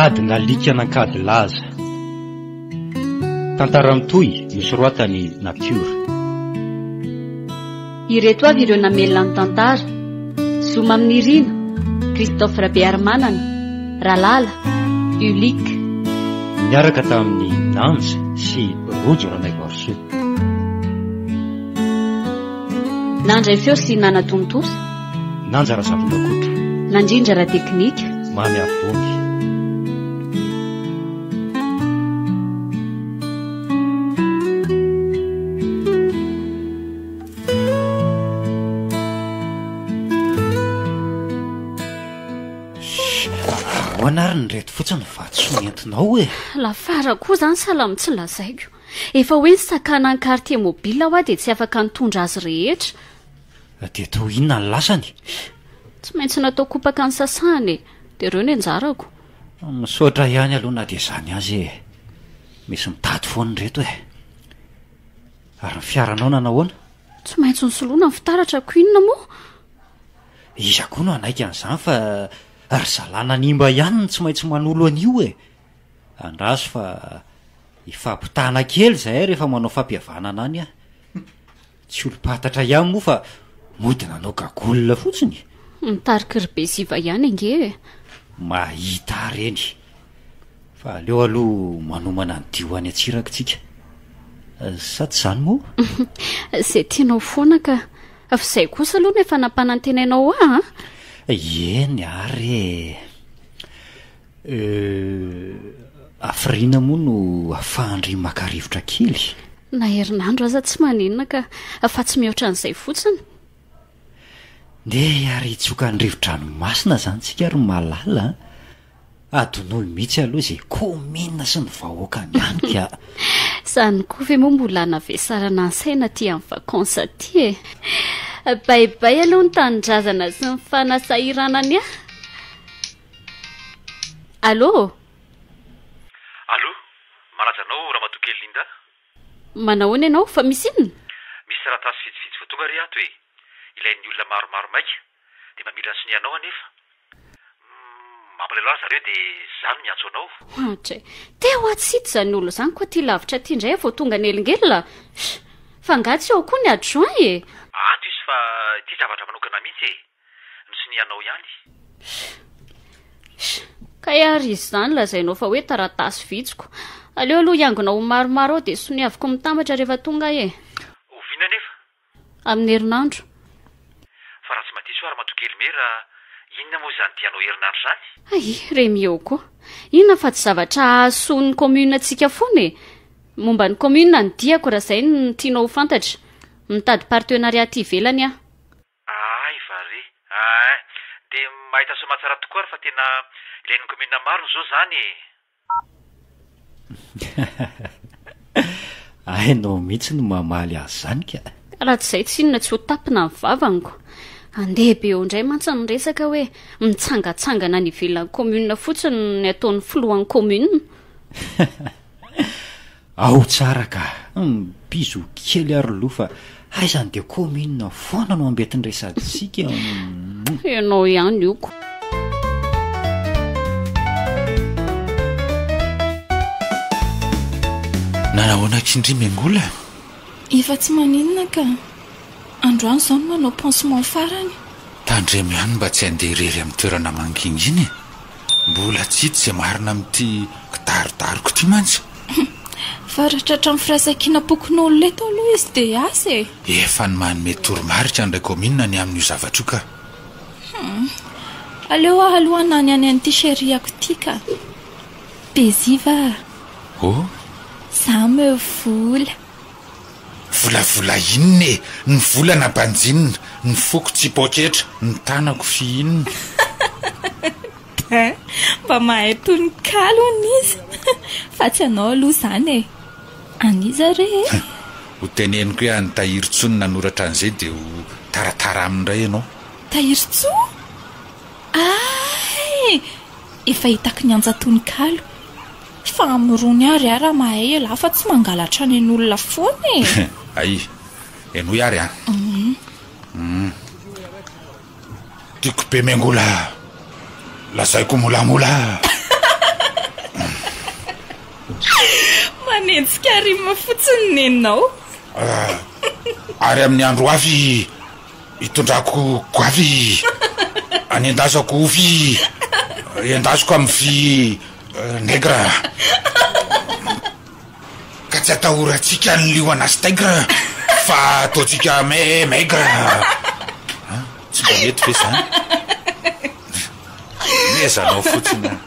Adin'alikan'Ankadilaza. Tantara mitohy nosoratan'i Natiora. Ireto avy ireo namelona ny tantara, Zo Maminirina, Christophe Rabearimanana, Ralala, Ulick. Niaraka tamin'i Nanja sy Rojo Ranaivoarisoa. Nandray feo sy nanatontosa. Nanja Razafindrakoto. Nandrindra ara-teknika. Mamy Avony. Ahoana ary ny reto fotsiny vatosoa nentinao e? Lafara koa izany sahala amin'ny tsy lazaiko. Efa hoe nisakana ny quartier mobile hoa dia tsy afaka nitondra azy rehetra. Dia toa inona ny lasany? Tsy maintsy natao kopaka nisasahana e! Dia ireo ny anjarako. Misaotra ihany aloha na dia izany aza e! Misy mitady foana ireto e! Ary ny fiaranao nanahoana? Tsy maintsy nosoloina ny fitaratra ko inona moa? Iza koa no hanaiky an'izany fa ry zalahy nanimba ihany no tsy maintsy manolo an'io e! Andraso fa hifampitana kely izahay rehefa manao fampihavanana any an! Tsy olom-pantatra ihany moa fa mody nanao gagola fotsiny. Mitariky ry Beziva ihany ange e! Mahita ahy ireny. Fa aleo aloha manomana ny dia ho any Antsiraka tsika. Sa tsy izany moa? Izay tianao foana ka. Fa izay kosa aloha no efa nampanantenainao ahy an! Eny ary e! Euh, hafiriana moa no ahafahan-dry maka rivotra kely? Na herinandro aza tsy maninona ka, fa tsy mihoatra an'izay fotsiny. Ndeha ary hitsoka ny rivo-dranomasina izany tsika ry Malala a! Adinoy mihitsy aloha izay kaominina sy ny vahoakany any ka! Izany koa ve moa mbola hanavesarana ny saina aty amin'ny vacances aty e! Bye bye aloha ny tanindrazana sy ny fanasahiranany ahy! Allô? Allô, manaja anao Ramatoa kely Linda. Manahoana ianao? Fa misy inona? Misy taratasy vitsivitsy vao tonga re ato e! Ilain'ny olona maromaro maika, dia mba mila ny sonianao anefa. Mampalahelo ahy zareo dia za no miantso anao. Ohatra e! Te ho atsy hita izany olona izany koa aty lavitra aty indray aho vao tonga nelingelina. Fa angaha tsy ao koa ny adjoint e? Ato izy fa ity zavatra manokana mihitsy e! Ny sonianao ihany. Sh! Kay ary izy izany lazainao fa hoe taratasy vitsiko. Aleo aloha hiangona ho maromaro ao dia soniaviko mitambatra rehefa tonga aho e. Oviana anefa? Amin'ny herinandro. Fa raha tsy madiso aho Ramatoa Kelmera, inona moa izany tianao herinandro izany? Hay, Remio koa. Inona fa tsy zavatra hahasoa ny commune-ntsika foana e. Momba ny commune ny diako raha izay no tianao ho fantatra. Mitady partenariat aty ivelany aho. Ahay va re? Ahay. Dia mahita soamatsara tokoa ary fa tena ilain'ny commune marina izao izany e! Hainao mihitsy ny mamaly azy izany ka! Raha tsy izay tsinona tsy ho tapina ny vavaniko. Andeha be eo indray mantsy ny resaka hoe mitsangatsangana any ivelan'ny commune fotsiny ny ataon'ny filohan'ny commune. Ao tsara ka! Bisous kely ary loha fa aizany dia commune foana no ambetin-dresaditsika humm. Ianao ihany io ko. Nanahoana aky ndry Mengola? Efa tsy maninona ka. Androany izao no manao pansement farany. Tandremo ihany mba tsy handeha irery amin'ny toerana mangingina e! Mbola tsy hita izay marina amin'ity kidarodaroka ity mantsy. Fa raha tratran'ny firaisankinam-pokonolona eto aloha izy dia asa e! Efa ny manome toromarika ny ray kaominina ny amin'io zavatra io ka. Hum. Aleo aho aloha hanany any an'ity chérie-ako ity ka. Beziva a! Oh? Za meo vola. Volavola inona e! Ny volana banjinina, ny foko tsy poketra, ny tanako fihinina. Hein! Mba mahay tononkalo hono izy! Fa tsy anao aloha izany e! An'iza re e? Ho teneniko hoe an'i Tahiritsoa no nanoratra an'izay dia ho taratara aminy indray ianao. Tahiritsoa? Hay! Efa hitako ny antsa-tononkalo. Fa amorony ary aho raha mahay elah fa tsy mangalatra nen'olona foana e! Hay! Henoy ary an! Hum. Tiako be Mengola! Lazaiko molamola! Manenjika rima fotsiny nenao. Ary amin'ny andro ho avy hitondrako goavy anendasako ovy endasiko amin'ny vy nègre. Ka tsy atahorantsika ny liona sy tigra fa ataontsika maigre. Tsy mba mety ve izany? Mezanao fotsiny aho.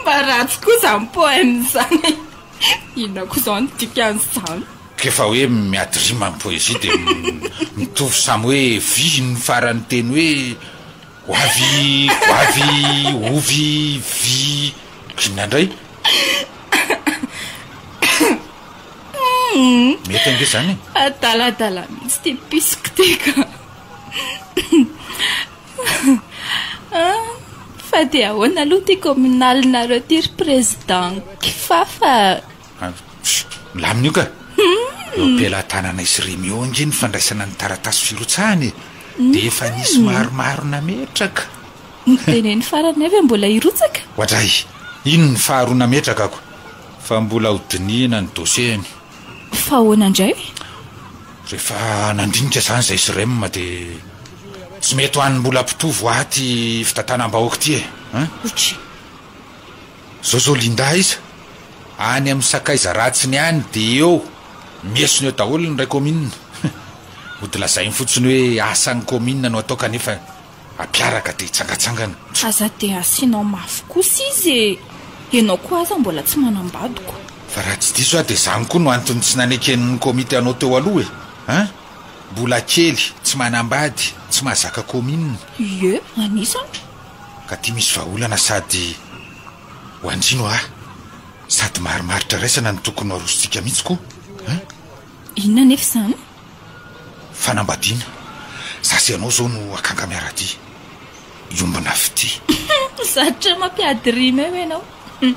Mba ratsy koa izany poème izany. Inona koa izao no dikan'izany? K'efa hoe miady rima ny poésie dia mitovy samy hoe vy ny faran'ny teny hoe goavy, goavy, ovy, vy, inona indray? Mety ange izany e! Adaladala mihitsy ity pisoko ity ka. Fa dia ahoana aloha ity communal-nareo ity ry président kifafa? Milamina io ka! Eo am-pelatananay sy Remy eo ange ny fandraisana ny taratasy firotsahana e! Dia efa nisy maromaro nametraka. Teneno farany avy mbola hirotsaka? Oadray! Iny ny faharoa nametrakako fa mbola ho dinihina ny dossier-ny. Fa ahoana indray? Rehefa nandinika izany izay sy Rem dia tsy mety ho an'ny mbola mpitovo ahy ity fitantanam-bahoaka ity e! Hein? Otry. Zao zao Linda aiza? Any amin'ny sakaiza ratsiny any dia eo miesona eo daholo ny iray kaominina. Mody lazainy fotsiny hoe asan'ny kaominina no atao kanefa Ampiaraka dia hitsangatsangana. Aza dia asianao mafy kosa izy e! Ianao koa aza mbola tsy manambady ko. Fa raha tsy diso aho dia izany koa no antony tsy naneken'ny komity anao teo aloha e! An! Mbola kely, tsy manambady, tsy mahazaka kaominina. Ie, anisany. Ka ty misy vahaolana sady ho andrino ah! Sady marimaritra raisana no tokony ho arosontsika mihitsy ko! An! Inona anefa izany? Fanambadiana. Za sy ianao zao no akanga miara-dia. Hiombona fitia. Zatra mampiady rima eo ianao. Humm.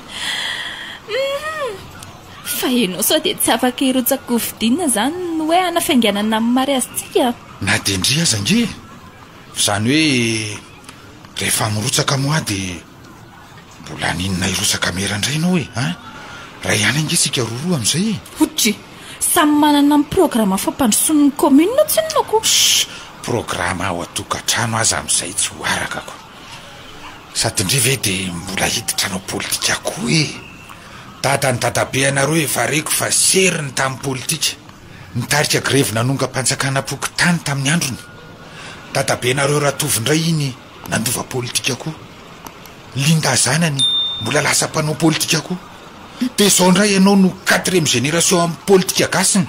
Fa ianao sao dia tsy afaka hirotsaka hofidiana izany ny hoe hanafainganana ny mariazintsika? Na dia ndry aza ange e! F'izany hoe rehefa mirotsaka moa aho dia. Mbola haninona hirotsaka mera indray ianao e an! Ray ihany ange isika roroa amin'izay e! Otry! Samy manana ny programa fampandrosoany ny commune tsinona ko! Shh! Programa ao an-tokantrano aza amin'izay tsy ho araka ko! Sady ndry ve dia mbola hiditra hanao politika koa e! Dadan'i dadabe anareo efa reko fa seriny tamin'ny politika! Nitarika grevy nanongam-panjakana pokontany tamin'ny androny! Dadabenareo Ratovo indray iny nandova politika koa! Linda zanany mbola lasa mpanao politika koa. Dia izao indray ianao no quatrième génération amin'ny politika gasiny.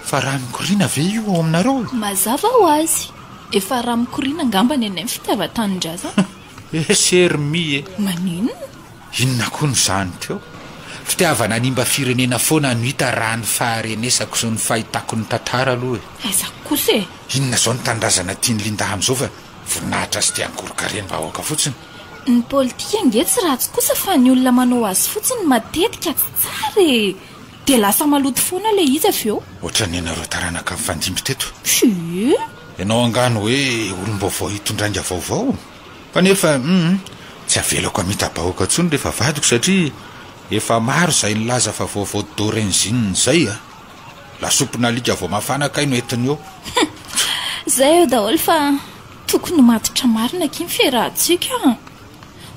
Fa rà mikoriana ve io ao aminareo e? Mazava ho azy. Efa rà mikoriana angamba ny anay ny fitiavan-tanindrazana. Ese ry Mi e! Maninona? Inona koa no izany teo? Fitiavana hanimba firenena foana no hita raha ny faharenesako sy ny fahitako ny tantara aloha e! Aiza kosa e! Inona izao ny tanindrazana tian'i Linda amin'izao fa Voninahitra sy te hangoron-karem-bahoaka fotsiny. Ny politika ange tsy ratsy kosa fa ny olona manao azy fotsiny matetika tsy tsara e! Dia lasa maloto foana ilay izy avy eo. Ohatran'ny ianareo taranaka nifandimby teto. Tsia. Ianao angaha no hoe olom-baovao hitondra ainga vaovao? Fa nefa hum tsy avelako hamita-bahoaka intsony rehefa vadiko satria efa maro izay nilaza fa vaovao d'origine izay a! Lasopin'alika vao mafana kay no entiny eo. Hum! Zay eo daholo fa tokony ho matotra marina akia ny fiarahantsika a!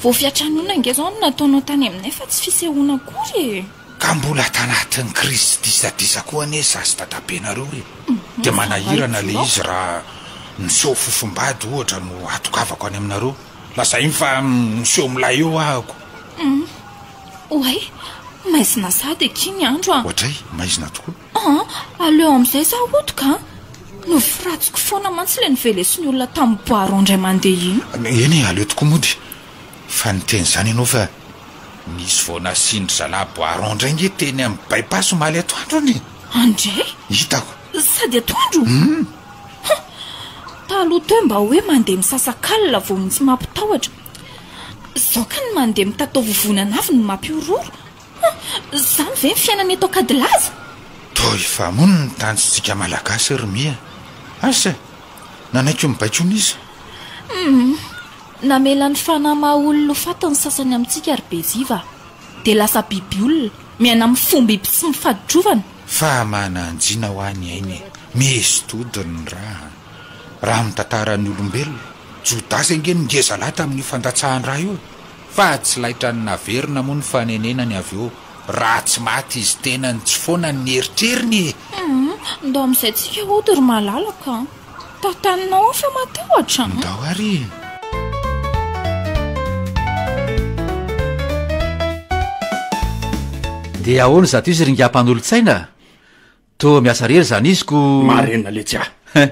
Vao fiantranoana ange zao no nataonao tany aminay fa tsy fisehoana akory e! Ka mbola tanatin'ny krizy sy disadisa koa anie za sy dadabenareo e! Dia manahirana le izy raha miseho fofombady ohatra no hatongavako any aminareo. Lazainy fa miseho milay eo ahako. Hum! Oay! Maizina sahady akia ny andro a! Oadray, maizina tokoa. An! Aleo amin'izay za hody ka! Nofiratsiko foana mantsy ilay novelesin'ny olona tamin'ny bois rond indray mandeha iny. Eny e, aleo tokoa mody. Fa niteny izany ianao fa nisy vao nasian-dry zalahy bois rond indray ange teny amin'ny by pass omaly atoandro anie! Andray! Hitako. Sady atoandro? Hum! Hum! Taloha teo mba hoe mandeha misasak'alina vao misy mampitahotra. Zao ka ny mandeha mitatao vovonana avy no mampihorohoro. Hum! Zany ve ny fiainana eto Ankadilaza? Toa efa hamono ny tanjontsika Malagasy ry Mia. Asa! Nanaiky ho mibaikoana iza? Hum! Namela ny fanahy maha olona ho faty ny sasany amintsika ry Beziva a! Dia lasa biby olona. Miaina amin'ny fomba biby tsy mifaditrovana. Fa mananjina hoa ny aina e! Misy tody ny ra a! Raha amin'ny tantaran'ny olombelona, Jodasy ange no ngeza lahy tamin'io fandatsahan-dra io e! Fa tsy laitran'ny naverina moa ny fanenenany avy eo, raha tsy maty izy tenany tsy foana ny eritreriny e! Humm, ndao amin'izay tsika hody ry malalaka a! Tantaninao aho fa matahotra an! Ndao ary e! Dia ahoana izato izy ry ingahy mpanolotsaina? Toa miasa irery izany izy ko. Marina letsy ah. Hein!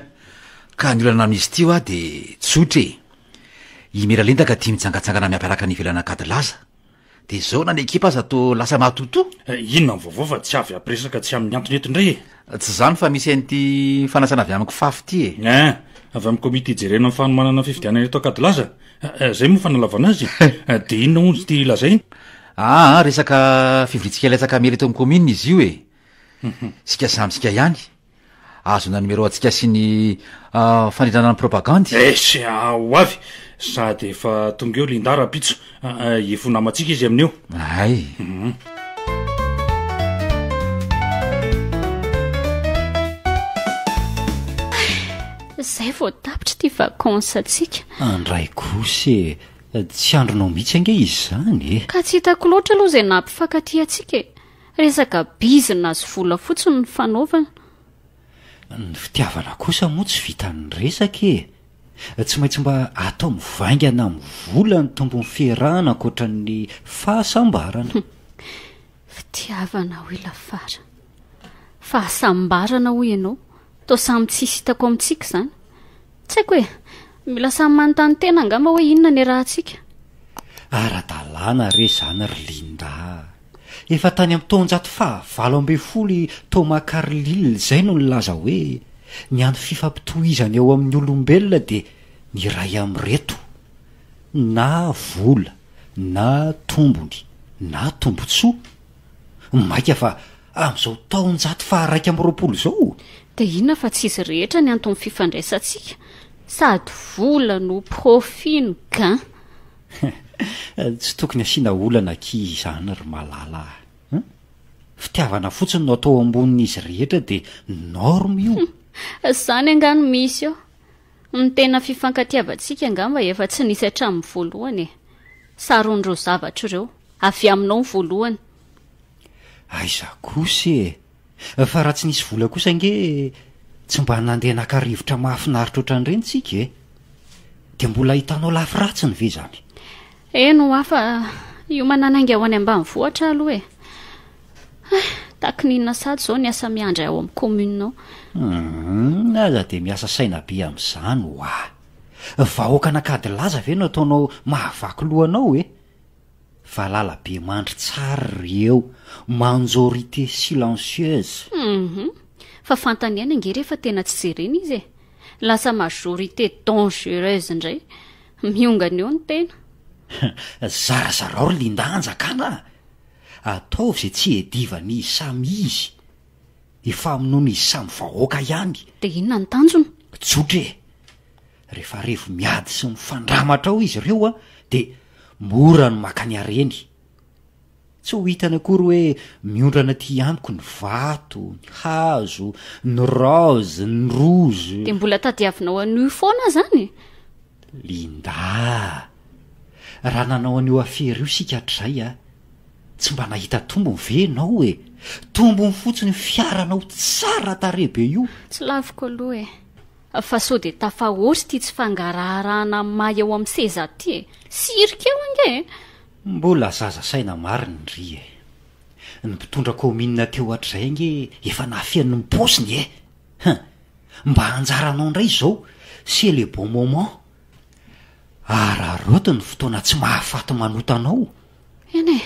Ka ny olana amin'izy ity hoa dia tsotra e! I Miralenta ka tia mitsangatsangana miampiaraka any ivelan'Ankadilaza. Dia izao na ny ekipa aza toa lasa matotoa. Inona ny vaovao fa tsy avy hampiresaka tsy amin'ny antony eto indray e? Tsy izany fa misy an'ity fanasana avy amiko fafy ity e! Hein! Avy amin'ny komity hijerena ny fanomanana ny fifidianana eto Ankadilaza? Izay moa fanalavana azy? Dia inona hono ity lazainy? Aa resaka fivoriantsika latsaka miery eto amin'ny commune izy io e! Isika samy isika ihany. Ahazoana numéro antsika sy ny fandrindrana ny propagandy. Eish, ho avy. Sady efa tonga eo Linda rahampitso. Efa ho namantsika izy amin'io. Hay. Zay vao tapitra ity vacances antsika. Andray kosa e! Tsy andrinao mihitsy ange izy izany e! Ka tsy hitako loatra aloha izay nampifankatia antsika e! Resaka bizina sy vola fotsiny no fanaovana. Ny fitiavana kosa moa tsy vitan'ny resaka e! Tsy maintsy mba atao mivaingana amin'ny vola ny tombon'ny fiarahana ankoatra ny fahasambarana. Fitiavana hoy Lafara. Fahasambarana hoy ianao. Toa samy tsisy hitako amintsika izany. Tsy haiko e! Mila samy manontany tena angamba hoe inona ny iarahantsika. Ara-dalàna re izany ry Linda a! Efa tany amin'ny taonjato faha 18 i Thomas Carlyle izay no nilaza hoe, Ny an'ny fifampitohizana eo amin'ny olombelona dia ny iray amin'ireto, na vola, na tombony, na tombontsoa. Mainka fa amin'izao taonjato faha 21 izao. Dia inona fa tsy izy rehetra ny anton'ny fifandraisantsika? Sady vola no profit no gain. Tsy tokony asiana olana akia izany ry malala a! Fitiavana fotsiny no atao ambonin'izy rehetra dia norme io. Izany angaha no misy eo? Ny tena fifankatiavantsika angamba efa tsy nisy hatramin'ny voalohany e! Saron'ireo zavatra ireo. Avy aminao ny voalohany. Aiza kosa e! Fa raha tsy nisy vola kosa ange tsy mba nandeha naka rivotra mahafinaritra ohatran'ireny tsika e! Dia mbola ahitanao lafy ratsiny ve izany? Eny hoa fa hiomana hanainga ho any ambanivohitra aho aloha e! Hay, tahaky ny inona sahady izao ny asa miandry ahy ao amin'ny commune ao. Humm, aza dia miasa saina be amin'izany hoa! Vahoakan'Ankadilaza ve no ataonao mahavaky loha anao e? Valala be mandry tsara ry eo, manjorité silencieuse. Hum, fa fantany ihany ange rehefa tena tsy jerena izy e! Lasa majorité dangereuse indray. Miongana eo ny tena. Zarazarao ry Linda hanjakana a! Ataovy izay tsy hiadivan'izy samy izy. Hifamonoan'izy samy vahoaka ihany. Dia inona ny tanjona? Tsotra e! Rehefa revo miady sy mifandramatra ao izy ireo dia mora ny maka ny hareny. Tsy ho hitany akory hoe miondrana aty amiko ny vato, ny hazo, ny rose, ny rouge. Dia mbola tadiavinao an'io foana izany? Linda a! Raha nanao an'io afera io isika hatrizay a, tsy mba nahita tombony ve ianao e? Tombony fotsiny io fiaranao tsara tarehy be io. Tsy laviko aloha e! Fa sao dia tafahoatra ity tsy fangaraharahana maha eo amin'ny seza ity e! Sirika eo ange e! Mbola zaza saina marina ndry e! Ny mpitondra kaominina teo hatrizay ange efa nahafeno ny paosiny e! Hein! Mba anjaranao indray izao, c'est le bon moment! Araraoty ny fotoana tsy mahafaty manota anao! Eny e!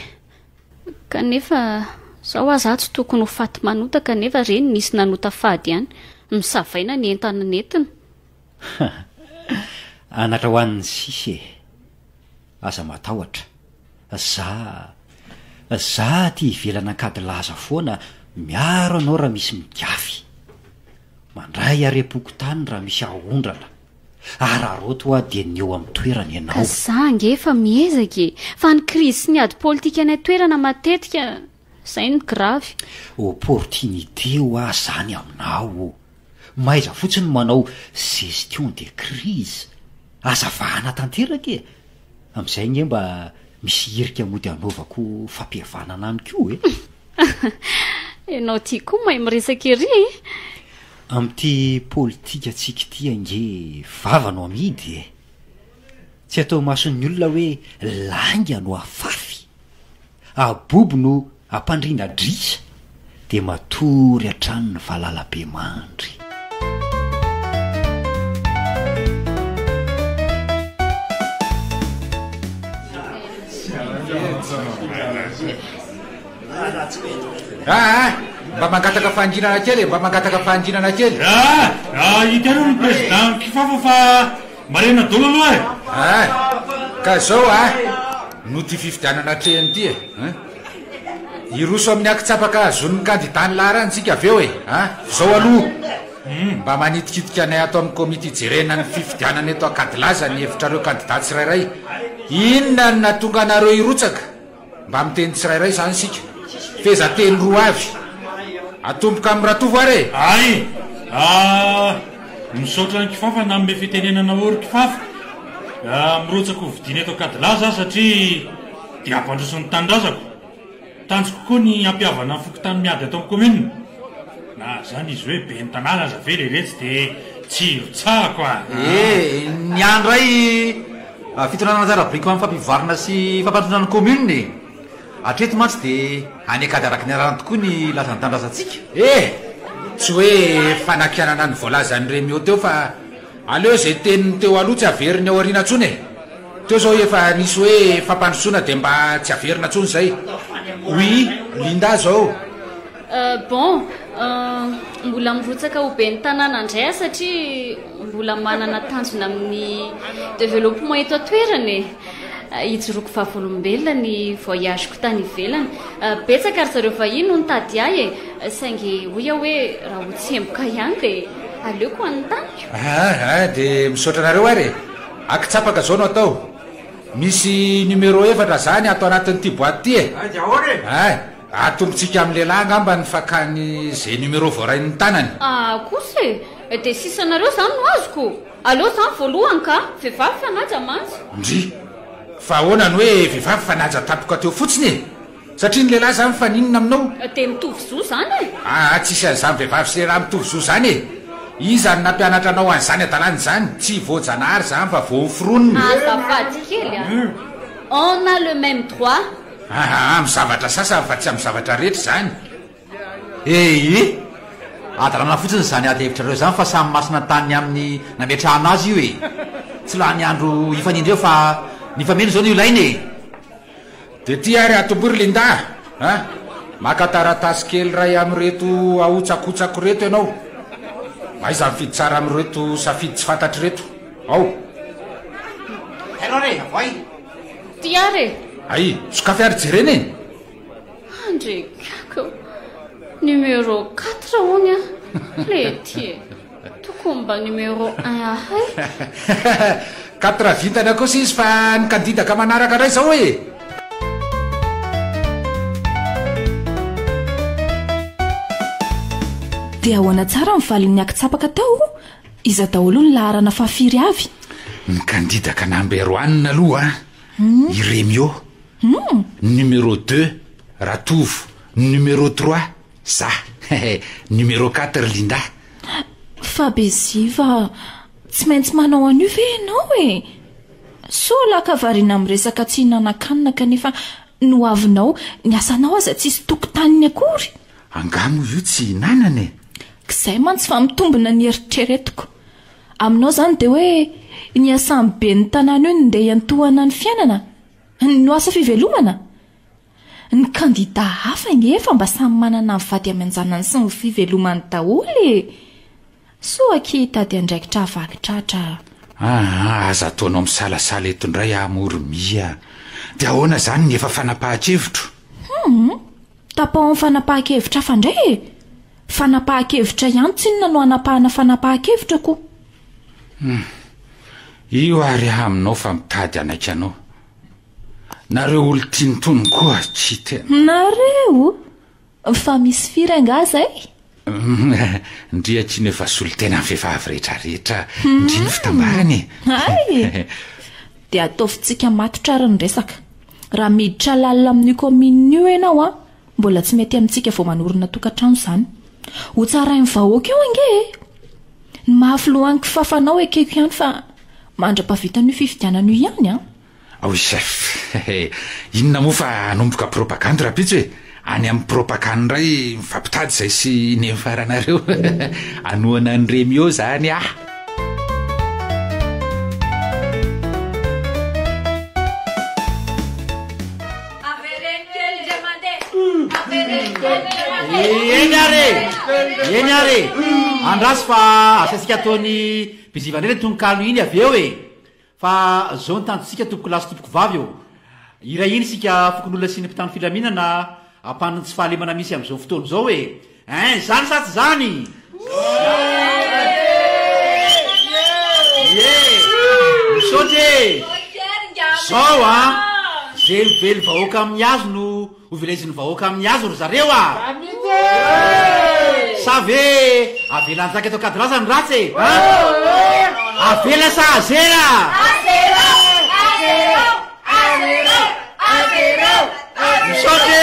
Kanefa zao aza aho tsy tokony ho faty manota kanefa reny nisy nanota fady ihany. Nosavaina ny entana nentina. Anatra ho an'ny sisa e! Aza matahotra. Za, za aty ivelan'Ankadilaza foana miaro anao raha misy migafy. Mandray harem-pokontany raha misy aondrana. Araraoty hoa dia ny eo amin'ny toerany Ka ianao. za ange efa miezaka e! Fa ny krizy sy ny ady politika any an-toerana matetika. Izay no gravy. Opportunité hoa zany aminao o! Mahaiza fotsiny manao gestion de crise. Aza vahana tanteraka e! Amin'izay ange mba misy hirika mody hanaovako fampihavanana any koa e! Ianao ity koa mahay miresaka ery e! Amin'ity politikantsika ity ange vava no amidy e! Tsy atao imason'ny olona hoe lainga no afafy, abobo no ampandriana adrisa dia matory hatrany ny valalabemandry. Aa! Mba mangataka fahanginana kely e, mba mangataka fahanginana kely. Aa! Aa! Ity aloha ny président kifafa fa marina daholo aloha e! Aa! Ka zao a! No ty fifidianana atrehiny ty e! Hein! Hiroso amin'ny akitsapaka hahazoan'ny kandida ny laharana isika avy eo e! A! Zao aloha! Mba manitikitika anay ato amin'ny komity hijerena ny fifidianana eto Ankadilaza ny hevitrareo kandida tsirairay. Inona no nahatonga anareo hirotsaka? Mba miteny tsirairay izany isika. Fehezanteny roa avy. Atomboka amin'i Ratovo ary e! Ay! Ah! Misaotra an'i Kifafa nanome fitenenana ô ry Kifafa. Ah, mirotsaka ho vidiana eto Ankadilaza aho satria dia hampandroso ny tanindrazako. Tanjoko koa ny hampihavana ny fokontany miady ato amin'ny commune. Na zany izy hoe ben'ny tanàna aza ve leretsy dia tsy hirotsahako a! Eh! Ny ahy indray fitondrana anjara biriky ho amin'ny fampivoarana sy fampandrosoana ny commune e! Hatreto mantsy dia any an-kady araka ny anarany tokoa ny lazan'ny tanindrazantsika. Eh! Tsy hoe fanakianana ny voalazan'i Remio teo fa aleo izay teniny teo aloha tsy averiny ao aoriana intsony e! Teo izao efa nisy hoe fampandrosoana dia mba tsy averina intsony izay. Oui, Linda zao. Bon, mbola mirotsaka ho ben'ny tanàna indray aho satria mbola manana tanjona amin'ny développement eto an-toerana e. Ijoroako vavolombelona ny voyage-ko tany ivelany. Betsaka ry zareo vahiny no nitady ahy e, saingy hoy aho hoe raha ho tsemboka ihany dia aleoko ho an'ny taniko. Aa dia misaotra anareo ary e. Akitsapaka zao no atao. Misy numéro efatra zany ato anatin'ity boite ity e. Aa Atombontsika amin'ny lehilahy angamba ny fakany ze numéro voarain'ny tanany. Aa kosa e! Dia sisanareo zany no azoko? Aleo zany voalohany ka! Vehivavy fanaja mantsy. Ndry! Fa ahoana no hoe vehivavy fanaja tampoka teo fotsiny e? Satria ny lehilahy zany faninona aminao? Dia mitovy zo zany e! Aa tsisy an'izany vehivavy sy lehilahy mitovy zo zany e! Iza no nampianatra anao an'izany hadalana izany? Tsy voajanahary izany fa voaforonina. Azafady kely a! On a le même droit. Aa amin'ny zavatra sasany fa tsy amin'ny zavatra rehetra izany. Ee! Hadalana fotsiny izany ady hevitrareo izany fa samy masina tany amin'ny nametrahana azy io e! Tsy lany andro hifanindry eo fa ny fameno izao no ilaina e! Dia ty ary atombohy ry Linda a! Maka taratasy kely iray amin'ireto ahotsakotsako ireto ianao. Aiza mifidy tsara amin'ireto safidy tsy fantatro ireto. Ao! Hainao re, avoay! Ty ary e! Hay, sokafy ary jerena e! Andrekako! Numéro quatre hono an! Lety e! Tokony mba numéro un ahay! Quatre vintana kosa izy fa ny kandidaka manaraka indray izao e! Dia ahoana tsara ny valin'ny akitsapaka tao? Iza daholo ny laharana fahafiry avy? Ny kandidaka number one aloha an, i Remio, ny numéro deux Ratovo, ny numéro trois za, numéro quatre Linda. Fa Beziva, tsy maintsy manao an'io ve ianao e? Sao laka variana miresaka tsy hinanan-kanina kanefa ny hoavinao, ny asanao aza tsisy tokotaniny akory? Angaha moa io tsy hinanana e? K'izay mantsy fa mitombina ny eritreretiko. Aminao izany dia hoe ny asan'ny ben'ny tanàna io no ndeha hiantohana ny fiainana? No asa fivelomana? Ny kandida hafa ange efa mba samy manana ny vady aman-janany sy ny fivelomany daholo e! Soa akia hitady andraikitra havaky tratra a! Aa aza ataonao misalasala eto indray aho moa ry Mia a! Dia ahoana izany ny efa fanapahan-kevitro? Hum! Tapaho amin'ny fanapahan-kevitra hafa indray e! Fanapahan-kevitra ihany tsinona no hanapahana fanapahan-kevitra ko! Hum! Io ary aho aminao fa mitady hanaiky anao. Nareo olon-tian'itony koa akia tena. Nareo? Fa misy firy angaha izay? Ndry akia no efa solontenan'ny vehivavy rehetra rehetra ndry ny fitambarany e! Hay! Dia ataovintsika matotra ary ny resaka. Raha miditra lalina amin'io kaominina io ianao an, mbola tsy mety amintsika vao manorina tokantrano izany. Ho tsarain'ny vahoaka eo ange e! Ny maha filohan'ny kifafa anao ekeko ihany fa mandra-pahavitan'io fifidianana io ihany an! Ao i chef eh! Inona moa fa hanomboka propagandy rahampitso e! Any amin'ny propagande indray mifampitady izay sy neny faranareo. Hanohana an'i Remio izany aho. Eny ary e! Eny ary e! Andraso fa asaintsika ataon'i Biziva indray ilay tononkalo iny avy eo e! Fa zao ny tanjontsika tompoko lahy sy tompoko vavy ô! Hirahina isika fokonolona sy ny mpitandro filaminana hampandry ny tsy fahalemana misy amin'izao fotoana izao e! Hein! Zany sa tsy zany? Ie! Misaotra e! Zao an! Ze mively vahoaka amin'ny hazo no Ho velezin'ny vahoaka amin'ny hazo ry zareo a! Sa ve avela hanjaka eto Ankadilaza ny ratsy e? An? Avela sa azera? Misaotra e!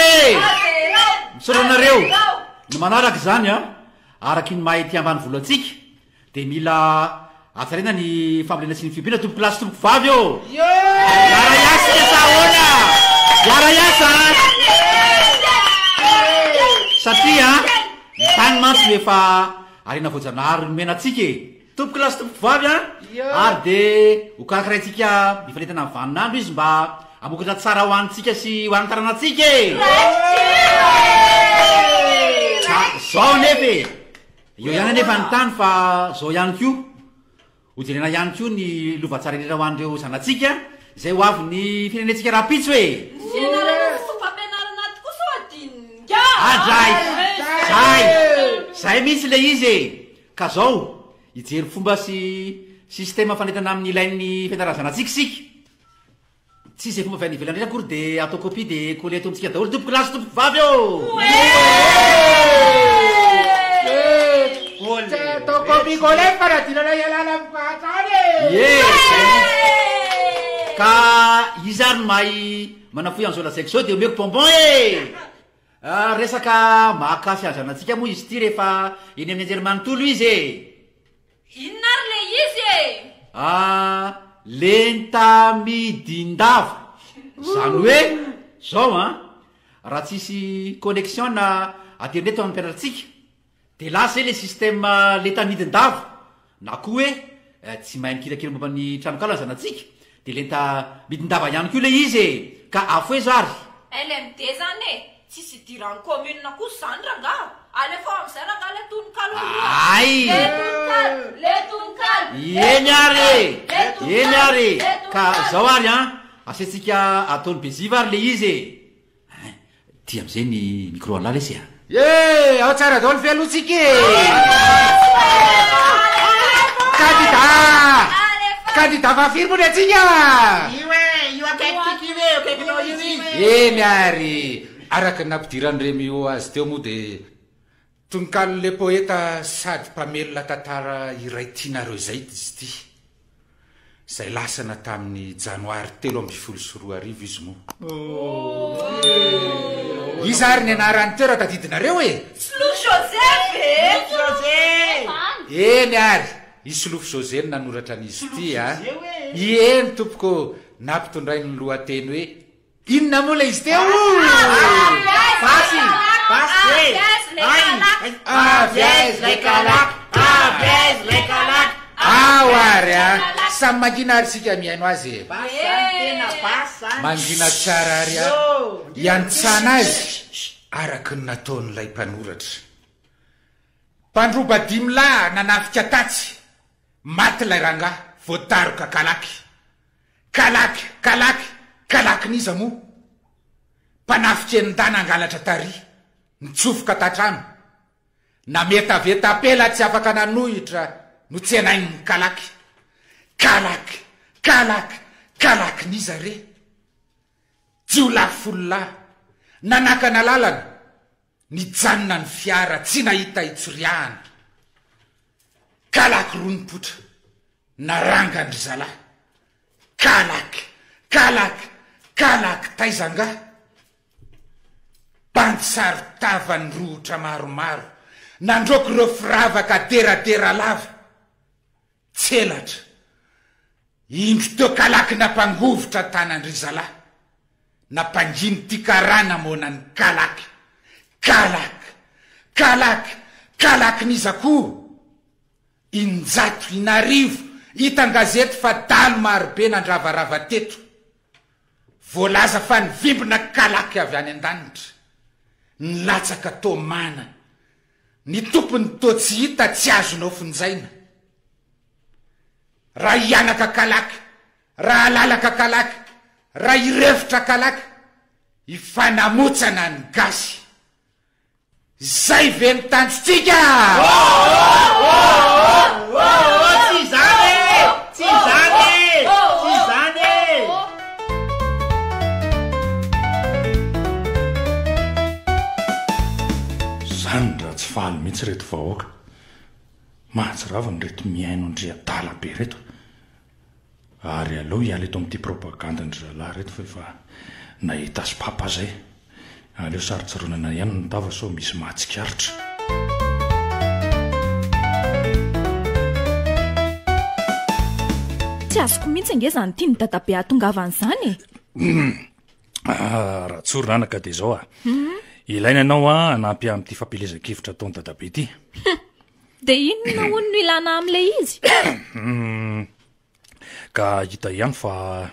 Misaotra anareo. Ny manaraka izany an, araky ny maha ety ambanivolo antsika, Dia mila hatsaraina ny fambolena sy ny fiompiana tompoko lahy sy tompoko vavy ô! Hiara-hiasa isika sa ahoana? Hiara-hiasa an! Satria ny tany mantsy no efa harena voajanahary nomena antsika e! Tompoko lahy sy tompoko vavy an! Ary dia ho karakaraintsika mifanentana amin'ny vaninandro izy mba hamokatra tsara ho antsika sy ho an'ny taranantsika e! Ka zao anefa e! Eo ihany anefa ny tany fa zao ihany koa, hojerena ihany koa ny lova tsara indrindra ho an'ireo zanatsika izay ho avin'ny firenentsika rahampitso e! Ny fianarana sy fomba-pianarana tokoa sao adinon'ingahy a! Adray! Zay! Zay mihitsy ilay izy e! Ka zao, hijery fomba sy système fanentana amin'ny ilain'ny fianaran'ny zanatsika isika. Tsy izay fomba avy any ivelany rehetra akory dia atao copie dia coller eto amintsika daholo tompoko lahy sy tompoko vavy ô! Tsy atao copie coller fa radinana ialana amin'ny fahantrana e! Ie, zay mihitsy. Ka iza ary no mahay manafohy an'izao lazaiko izao dia omeko bonbon e! Resaka mahakasy hazanantsika moa izy ity rehefa eny amin'ny anjerimanontolo izy e! Inona ary le izy e? Ah, lentamidindava. Zany hoe zao an, raha tsisy connexion na aterineto amin'ny mpianatritsika de lasa zay le système lentamidindava, na koa hoe tsy mahay mikirakira momba ny tranonkala ny zanatsika de lenta midindava ihany koa le izy e! Ka afohezo ary. LMD zany e! Tsisy idiran'ny commune kosa zany rangaha! Alefao amizay rangaha le tononkalo aloha! Ay! Le tononkalo! Le tononkalo! Le Eny ary e! Le tononkalo! Eny ary e! Le Ka tononkalo! zao ary an, asaintsika ataon'i Beziva ary le izy e! Hein, ty amizay ny micro an'lah lesy a! Ye! Ao tsara daholo ve aloha tsika e? Kandida! Kandida fahafiry moa ny antsika? Io e! Io akaiky io e! Akaikinao io izy! Eny ary! Araka ny nampidiran'i Remio azy teo moa dia tononkalon'ilay poeta sady mpamelona tantara iray tianareo izay izy ity. Izay lasana tamin'ny janoary 2013 izy moa. Iza ary ny anarany teo raha tadidinareo e? Solofo Joseph e! Eny ary, i Solofo José no nanoratra an'izy ity a! Ieny tompoko, nampitondrainy ny lohateny hoe Inona moa ilay izy teo? Basy! Basy e! Ay! Avy aiza ilay kalaky? Avy aiza ilay kalaky? Ao ary a! Samy mangina ary isika mihaino azy e! Basy zany tena basy zany! Mangina tsara ary a! Iantsana azy araka ny nataon'ilay mpanoratra. Mpandroba dimy lahy nanafika tatsy, maty ilay rangahy voadaroka kalaky. Kalaky, kalaky, kalakin'iza moa? Mpanafika enin-dahy nangalatra tary, nitsofoka tan-trano. Nametaveta ampela tsy afaka nanohitra notsenain'ny kalaky. Kalaky, kalaky, kalakin'iza re? Jiolahy fololahy, nanakana lalana. Nijanona ny fiara tsy nahita hitsoriahana. Kalaky roa nipoitra, narangan-dry zalahy. Kalaky, kalaky, kalaky taiza angaha? Bandy saron-tava nirohotra maromaro, nandroaka ireo firavaka deradera lava. Tselatra. Indro teo kalaky nampangovitra tanan-dry zalahy. Nampanginy ity karana moana ny kalaky. Kalaky! Kalaky! Kalakin'iza koa? Injato, inarivo, hita an-gazety fa dalo marobe nandravarava teto. Voalaza fa nivimbina kalaky avy any an-danitra. Nilatsaka toa mana. Ny tompony toa tsy hita tsy azonao fonjaina. Raha hianaka kalaky, raha halalaka kalaky, raha hirefotra kalaky, hifanamotsana ny gasy. Izay ve ny tanjontsika? Tsy izany e! Tsy izany e! Tsy izany e! Zany raha tsy faly mihitsy reto vahoaka. Mahatsiravina ireto mihaino an-dry adala be ireto. Ary aleo hiala eto amin'ity propagande-ndry zalahy ireto fa efa nahita sopapa zay. Aleo sarontsaronana ihany ny tava sao misy mahatsikaritra. Tsy azoko mihitsy ange izany tian'i dadabe hahatongavana izany e! Ah, raha tsorina anaka dia izao ah. Ilaina ianao ah hanampy ahy amin'ity fampielezan-kevitra ataon'i dadabe ity. Dia inona hono no ilana amin'ilay izy? Ka hita ihany fa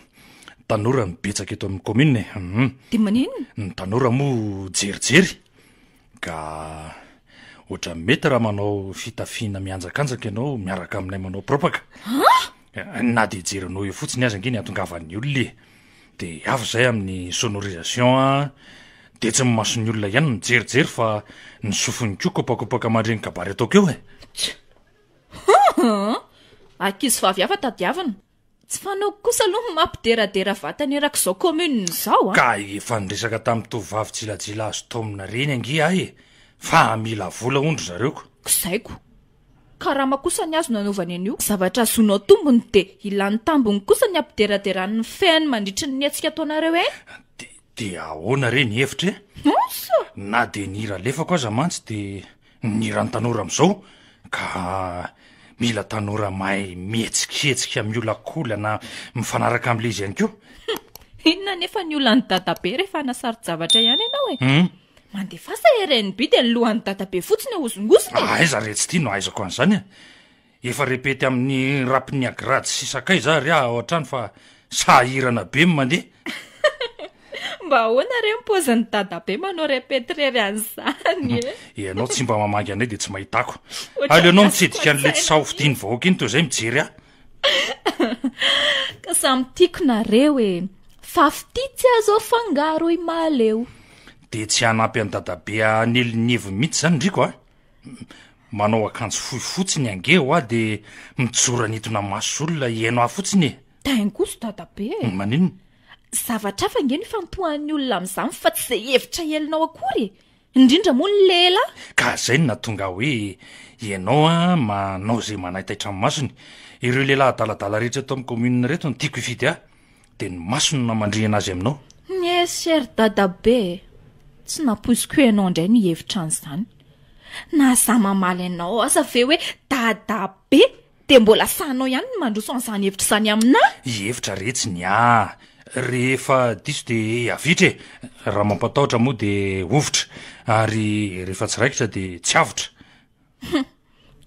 tanora no betsaka eto amin'ny commune e. Hum. Dia maninona? Ny tanora moa jerijery ka ohatran'ny mety raha manao fitafiana mihanjakanjaka ianao miaraka aminay manao propaka. An? Na dia jerinao eo fotsiny aza ange ny hatongavan'ny olona e. Dia avy izay amin'ny sonorisation an, dia tsy ny mason'ny olona ihany no mijerijery fa ny sofiny koa kopakopaka mandre ny kabary ataoko eo e. Tch! Hum! Ankizy vavy hafa tadiavina. Tsy fanaoko kosa aloha ny mampideradera vatana erak'izao commune izao an! Ka efa niresaka tamin'ny tovovavy jilajila azo taomina ireny ange aho e! Fa mila vola hono ry zareo ko! Kizaiko. Karama kosa ny azo nanaovany an'io. Zavatra azonao tombony dia ilany tambiny kosa ny ampideraderany ny fehiny mandritry ny hetsika ataonareo eny. Dia dia ahoana re ny hevitra e? Asa! Na dia ny hira alefako aza mantsy dia ny hiran'ny tanora amin'izao ka mila tanora mahay mihetsiketsika miolakolana mifanaraka amin'ilay izy ihany koa. Inona anefa ny olan'i dadabe rehefa hanasaro-javatra ihany ianao e? Hum. Mandefasa rnb dia ny lohan'i dadabe fotsiny ahozongozona e! Aiza re tsy tia no ahaizako an'izany e! Efa repety amin'ny rap ny agrady sy sakaiza ary aho ao an-trano fa sahirana be ny mandeha. Mba ahoana re ny paozin'i dadabe manao repety irery an'izany e? Ianao tsy mba mamangy anay dia tsy mahita ako. Aleonao mitsidika an'ilay tsy sahy hofidian'ny vahoaka iny toy izay mijery ahy. Ka samy tiako nareo e! Fa fitia tsy azo afangaro i Mahaleo. Dia tsy hanampy an'i dadabe hanely ny heviny mihitsy izany ndriko a! Manao akanjo fohy fotsiny ange hoa dia mijoro hanintona maso olona hihaino ahy fotsiny e! Dain kosa dadabe e! Maninona? Zavatra hafa ange no ifantohan'ny olona amin'izany fa tsy izay hevitra helinao akory e! Indrindra moa ny lehilahy. Ka zay no nahatonga ahy hoe ianao an manao izay manaitaitra ny masony. Ireo lehilahy adaladala rehetra eto amin'ny commune ireto no tiako hifidy ahy. Dia ny masony no namandrihana azy aminao. Yes ry dadabe e! Tsy nampoiziko hoe ianao indray no hihevitra an'izany. Na za mamaly anao aza ve hoe dadabe Dia mbola sahinao ihany ny mandroso an'izany hevitra izany aminà? Hevitra re tsy ny ahy. Rehefa diso dia avitra e! Raha mampatahotra moa dia hovitra, ary rehefa tsy raikitra dia tsy avotra. Hum!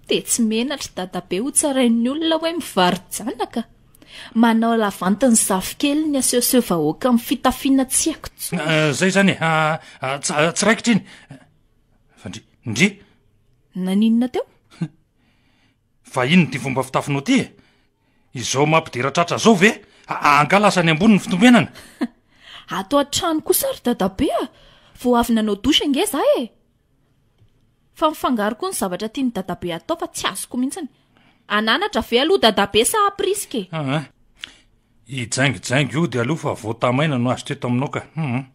Dia tsy menatra dadabe ho tsarain'ny olona hoe mivaro-janaka? Manao lavanty ny zafikeliny asehoseho vahoaka amin'ny fitafiana tsy haiko intsony. Izay izany e! Tsy raikitra iny! Fa ndry! Ndry! Naninona teo? Fa inona ity fomba fitafinao ity e? Izao mampidera tratra izao ve? Angaha lasa any ambony ny fitombenana? Ato an-trano kosa ry dadabe a! Vao avy nanao douche ange za e! Fa mifangaro koa ny zavatra tian'i dadabe atao fa tsy azoko mihitsiny. Hananatra ve aloha dadabe sa hampirisika e? Aa! Hijaingojaingo ody aloha fa voatamaina no azo teto aminao ka. Hum.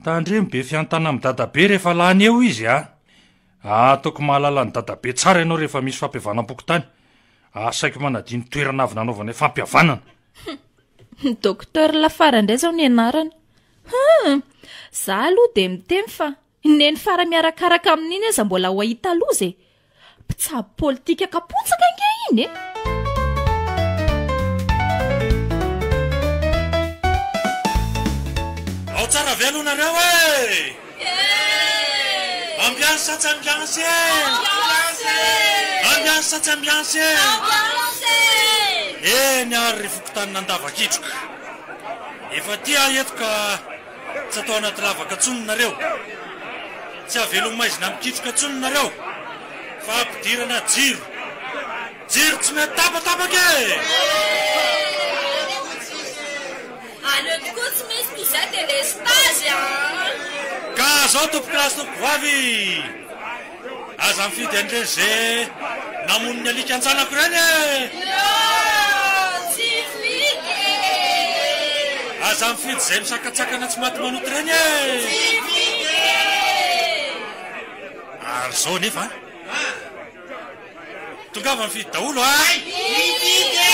Tandremo be fihantana amin'i dadabe rehefa lany eo izy a! Ataoko mahalala an'i dadabe tsara ianao rehefa misy fampihavanam-pokontany. Asaiko manadino toerana avy nanaovanay fampihavanana. Docteur Lafara indray izao ny anarany. Hum! Za aloha dia miteny fa Neny fara miarakaraka amin'iny aza mbola ho ahita loza e! Mpitsabo politika kapotsaka ange iny e! Ao tsara ve aloha nareo e! Ambiance sa tsy ambiance e! Ambiance sa tsy ambiance e! Eny ary ry fokontanin'Andavakitroka. Efa aty aho eto ka Tsy atao anaty lavaka intsony nareo. Tsy avela ho maizina mikitroka intsony nareo fa ampidirana jiro. Jiro tsy mety tapatapaka e! Aleo tokoa tsy misy toy izay delestazy a! Ka zao tompokolahy sy tompokovavy! Aza mifidy an'ireny ze namono ny alika an-janako ireny e! Tsy fidy e! Aza mifidy izay misakatsakana tsy maty manota ireny e! Tsy fidy e! Ary izao anefa an! Tongava mifidy daholo a! Mifidy e!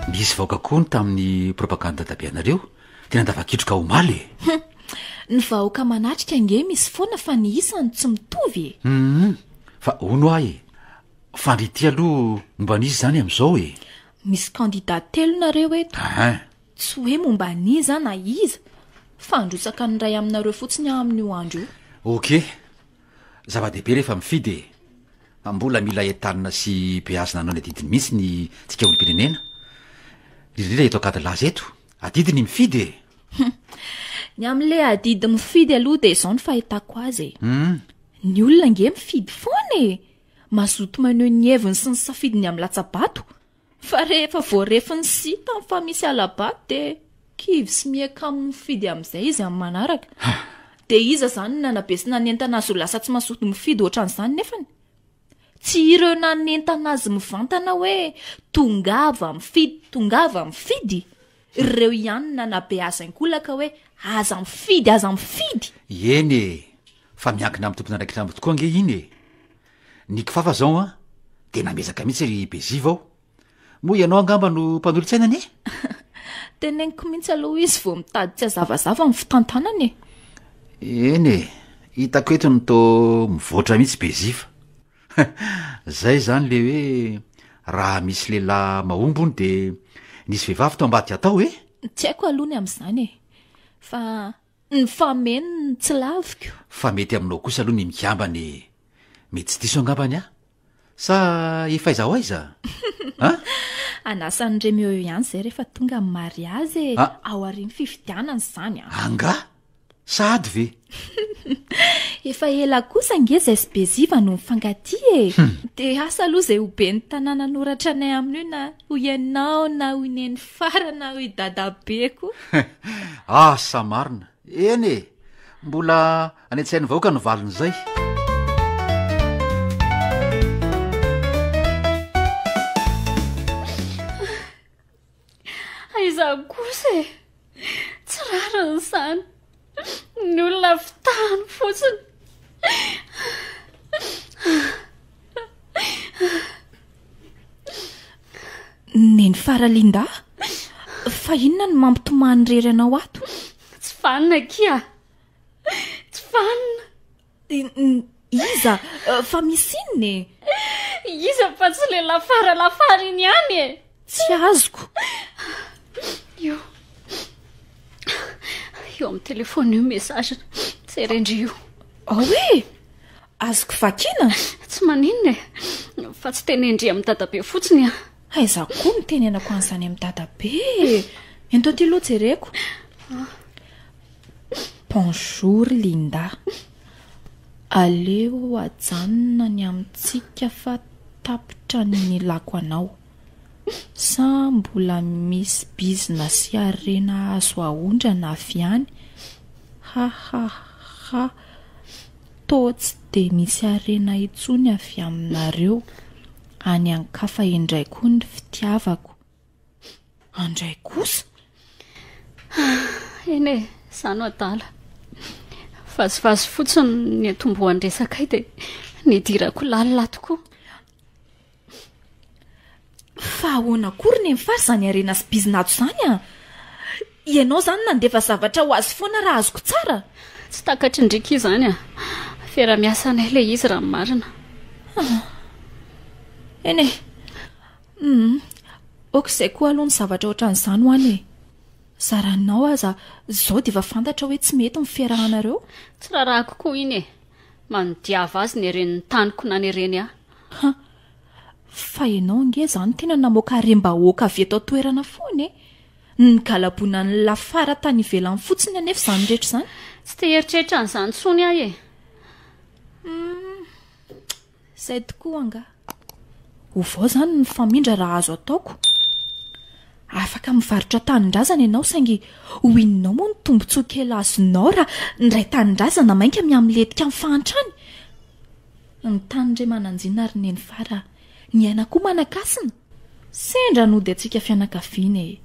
Nisy vaoka koa ny tamin'ny propagande dadabeanareo teny Andavakitroka omaly e! Hum! Ny vahoaka manatrika ange misy foana fa ny isany tsy mitovy e! Hum! Fa hono hoa e! Fa ndry ity aloha momba an'iza izany amin'izao e? Misy candidat telo nareo eto. Hein! Tsy hoe momba an'iza na iza fa handrotsaka ny iray aminareo fotsiny aho amin'io andro io. Ok. Zava-dehibe rehefa mifidy e. Mbola mila entanina sy beazina hanao ny adidiny mihitsy ny tsika olom-pirenena. Indrindra indrindra eto Ankadilaza eto. Adidy ny mifidy e. Hum. Ny amin'ilay adidy mifidy aloha dia izao no fahitako azy e. Hum. Ny olona ange mifidy foana e. Mazoto maneho ny heviny sy ny safidiny amin'ny latsa-bato. Fa rehefa voarefin'ny sy hitany fa misy hala-bato dia kivy sy miha-kamo mifidy amin'izay izy amin'ny manaraka. Dia iza izany no nanabe sy nanentana azy ho lasa tsy mazoto mifidy ohatran'izany nefany? Tsy ireo nanentana azy mivantana hoe tongava mifidy, tongava mifidy? Ireo ihany no nanabe azy ankolaka hoe aza mifidy, aza mifidy! Eny e! Fa miankina amin'ny tompon'andraikitra aminy tokoa ange iny e! Ny kifafa zao an, tena miezaka mihitsy ry Beziva o! Moa ianao angamba no mpanolotsainany e? Teneniko mihitsy aloha izy vao mitady tsy hazavazava ny fitantanana e! Eny e, hitako eto ny toa mivoatra mihitsy Beziva. Zay izany le hoe raha misy lehilahy mahomby hono de nisy vehivavy tao ambadika tao e? Tsy haiko aloha ny amin'izany e! Fa Ny fameno no tsy laviko. Fa mety aminao kosa aloha ny mikambana e! Mety tsy diso angambany aho? Sa efa aiza ho aiza? An? Hanasa an'i Remio eo ihany izay rehefa tonga ny mariazy e! A. Aorian'ny fifidianana izany an! Angaha? Sahady ve? Efa ela kosa ange izay sy Beziva no mifankatia e! Dia asa aloha izay ho ben'ny tanàna hanoratra anay amin'io na ho ianao na ho i Nenifara na ho i Dadabe koa. Asa marina! Eny e! Mbola any an-tsain'ny vahoaka ny valin'izay. Aiza kosa e! Tsy rariny izany. Ny olona fitahany fotsiny. Neny Fara Linda, fa inona no mampitomany irery anao ato? Tsy vanona akia. Tsy vanona. Iza? Fa misy inona e? Iza fa tsy le lafara lafara iny ihany e? Tsy azoko. Io. Io amin'ny telefona io message. Jerendry io. Ao e! Azoko vakiana? Tsy maninona e. Fa tsy tenendry amin'ny dadabe fotsiny ah. Aiza koa no tenenako an'izany amin'ny dadabe e? Ento aty aloha jereko. Bonjour Linda. Aleo ajanona ny amintsika fa tapitra ny nilako anao. Sa mbola misy bizina sy harena azo aondrana avy any? Hahahha toa tsy dia misy harena intsony avy aminareo. Any an-kafa indray koa ny fitiavako. Andray kosa! Eny e, izaho no adala. Vazivazy fotsiny ny niantombohan'ny resakay dia nidirako lalina tokoa. Fa ahoana koa ry Nenifara izany harena sy bizina ato izany a? Ianao izany nandefa zavatra ho azy foana raha azoko tsara? Tsy takatry ny Ricky izany a! Fiaraha-miasanay ilay izy raha ny marina. Ah. Eny e. Hum. Ok izay koa aloha ny zavatra ohatran'izany ho any e. Zaranao aza izao dia efa fantatra hoe tsy mety ny fiarahanareo. Tsy raharahako koa iny e. Manodiava azy neren'ny taniko nanereny ahy. Ha! Fa ianao ange izany tena namoaka harem-bahoaka avy eto an-toerana foana e! Nigalabona an'i Lafara tany ivelany fotsiny anefa izany rehetra izany. Tsy te hieritreritra an'izany intsony aho e! Hum! Izay tokoa angaha. Ovao izany ny famindra raha azo ataoko. Afaka mivarotra tanindrazana ianao saingy ho inonao moa ny tombontsoa kely azonao raha ny iray tanindrazana mainka mihamilentika amin'ny fahantrany? Ny tany re mananjina ry Nenifara a! Ny aina koa manan-kasina! Sendra nody antsika fianakaviana e!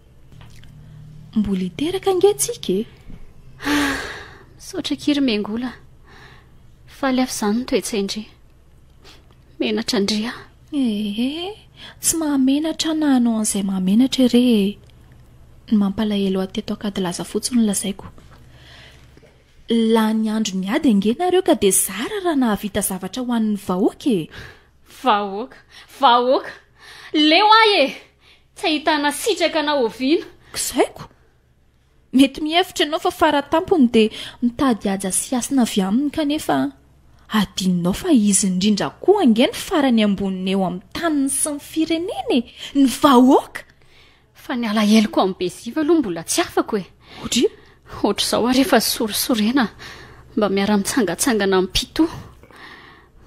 Mbola hiteraka ange tsika e! Ah! Misaotra akia ry Mengola. Faly aho f'izany ny toe-tsain-dry. Menatra an-dry aho. Ee, tsy mahamenatra aho na hanao an'izay mahamenatra ere e! Ny mampalahelo ahy teto Ankadilaza fotsiny no lazaiko. Lany andro niady ange nareo ka dia zara raha nahavita zavatra ho an'ny vahoaka e! Vahoaka! Vahoaka! Leo ahy e! Tsy ahitana sitraka na oviana. Kisaiko! Mety mihevitra ianao fa fara tampony dia mitady haja sy hasina avy aminy kanefa adinonao fa izy indrindra koa ange no farany amboniny eo amin'ny taniny sy ny firenena e! Ny vahoaka! Fa ny alaheloko amin'i Beziva aloha mbola tsy afako e! Ohatry? Ohatr'izao aho rehefa sorisorena mba miara-mitsangantsangana amin'i Pito.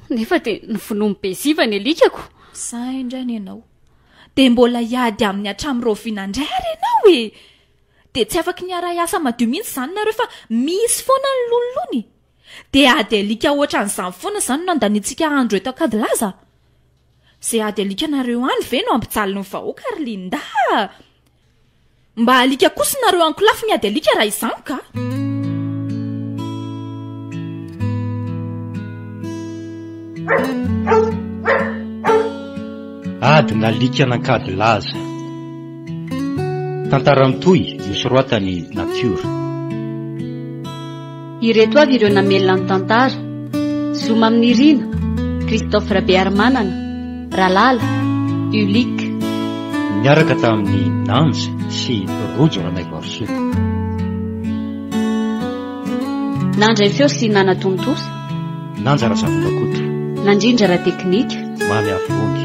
Nefa dia novonoin'i Beziva ny alikako! Sahy indray ny ianao. Dia mbola hiady aminy hatramin'ny rahoviana indray ary ianao e! Dia tsy afaky ny hiara-hiasa madio mihitsy izany nareo fa misy foana ny lonilony? Dia ady alika ohatran'izany foana izany no andaniantsika andro eto Ankadilaza? Izay ady alikanareo any ve no hampijaly ny vahoaka ry Linda a! Mba alika kosa nareo ankolafy miady alika raha izany ka! Adin'alika an'Ankadilaza. Tantara mitohy nosoratan'i Natiora. Ireto avy ireo namelona ny tantara, Zo Maminirina, Christophe Rabearimanana, Ralala, Ulick. Niaraka tamin'i Nanja sy Rojo Ranaivoarisoa. Nandray feo sy nanatontosa. Nanja Razafindrakoto. Nandrindra ara-teknika. Mamy Afovoany.